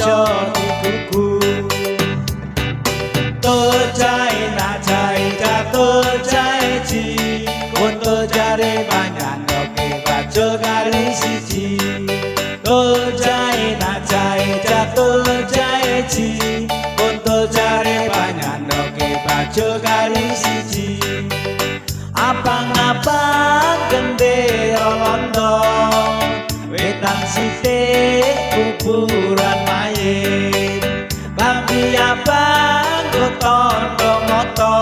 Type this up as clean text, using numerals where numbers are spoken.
Aja digugu. Tocai nacai jato cai ji, Kunto jare banyandoke bajul kari siji. Tocai nacai jato cai ji, Kunto jare banyandoke bajul kari siji. Abang-abang gendera londo, wetan sithik kuburan mayit. Klambi abang go tondo moto.